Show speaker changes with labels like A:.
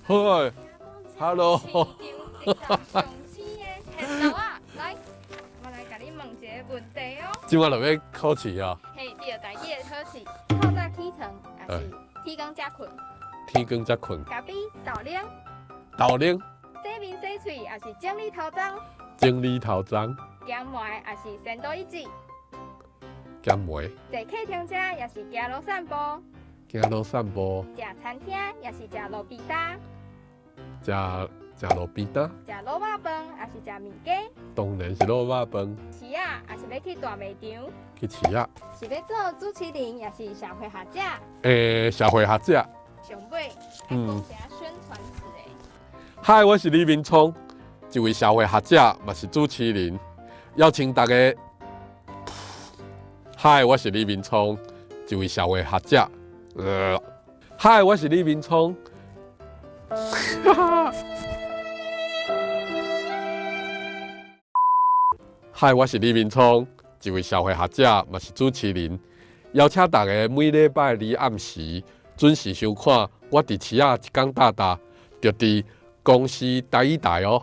A: 好，Hello。
B: 來，我來共你問一个問題哦。
A: 這擺就欲考試啊？
B: 嘿，對，台語的考試，透早起床，抑是天光才睏？
A: 天光才睏。
B: 咖啡、豆奶。
A: 豆奶。
B: 洗面洗喙，抑是整理頭鬃？
A: 整理頭鬃。
B: 鹹糜，抑是仙度一子？
A: 鹹糜。
B: 坐客廳車，抑是行路散步？
A: 行路散步。
B: 食餐廳，抑是食路邊擔？
A: 食食路邊擔。
B: 食滷肉飯，抑是食麵雞？
A: 當然是滷肉飯。
B: 市仔，抑是欲去大賣場？
A: 去市仔。
B: 是欲做主持人，抑是社會學者？
A: 社會學者。
B: 上尾，講啥宣傳詞的？
A: 嗨，我是李明聰，一位社會學者，嘛是主持人，邀請大家。嗨，我是李明聰，一位社會學者。嗨，我是李明聰。嗨，我是李明聰，一位社會學者，嘛是主持人。邀請大家每禮拜二暗時準時收看我佇市仔一工搭搭，就佇公視台語台哦。